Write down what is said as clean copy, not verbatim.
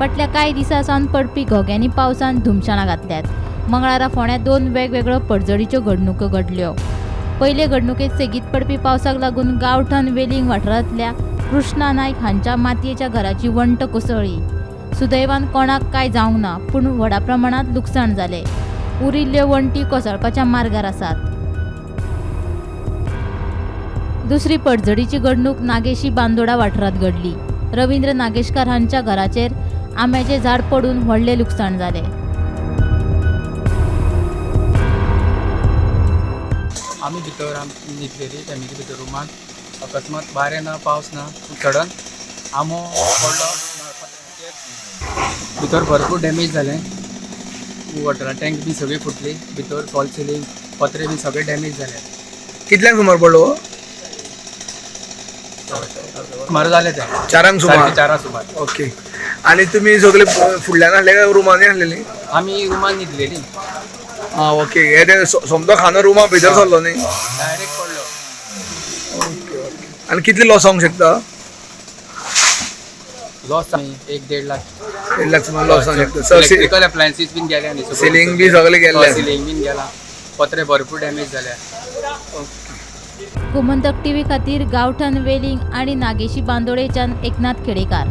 फाटल्या कांय दिसां सावन पडपी घोग्यांनी पावसान धुमशणां घातल्यात. मंगळारा फोंड्यां दोन वेगवेगळ्यो पडझडीच्यो घडणुको घडल्यो. पयले घडणुकेंत सेगीत पडपी पावसाक लागून गांवठण वेलिंग वाठारांतल्या कृष्णा नायक हांच्या मातयेच्या घराची वण्ट कोसळ्ळी. सुदैवान कोणाक कांय जावंक ना, पूण व्हडा प्रमाणांत लुकसाण जालें. उरिल्ल्यो वण्टी कोसळपाच्या मार्गार आसात. दुसरी पडझडीची घडणूक नागेशी बांदोडा वाठारांत घडली. रवींद्र नागेशकार हांच्या घराचेर आंब्याचें झाड पडून व्हडलें लुकसाण जालें. आमी भितर न्हिदलेली फॅमिली भितर रुमान. अकस्मात वारें ना, पावस ना, सडन आंबो पडलो पत्र्याचेर. भितर भरपूर डॅमेज जालें. वॉटरा टँक बी सगळी फुटली भितर, फॉल सिलींग, पत्रे बी सगळे डॅमेज जाले. कितल्यांक सुमार पडलो हो? सुमार जालें तें. चारांक सुमार. सारकें चारां सुमार. ओके, आनी तुमी सगळे फुडल्यान हाडले काय रुमांनी हाडलेली? आमी रुमान न्हिदलेली. आं, ओके. हे ते सोमतो खानो रुमा भितर सरलो न्ही? डायरेक्ट पडलो. ओके ओके आनी कितले लॉस जावंक शकता? लॉस 1-1.5 लाख. 1.5 लाख सुमार लॉस जावंक शकता. इलेक्ट्रिकल अप्लायन्सीस बीन गेले न्ही सगळे. सिलींग बी सगळें गेल्लें. सिलींग बीन गेला, पत्रे भरपूर डॅमेज जाल्या. गोमंतक टीव्ही खातीर गांवठण वेलिंग आनी नागेशी बांदोडेच्यान एकनाथ खेडेकार.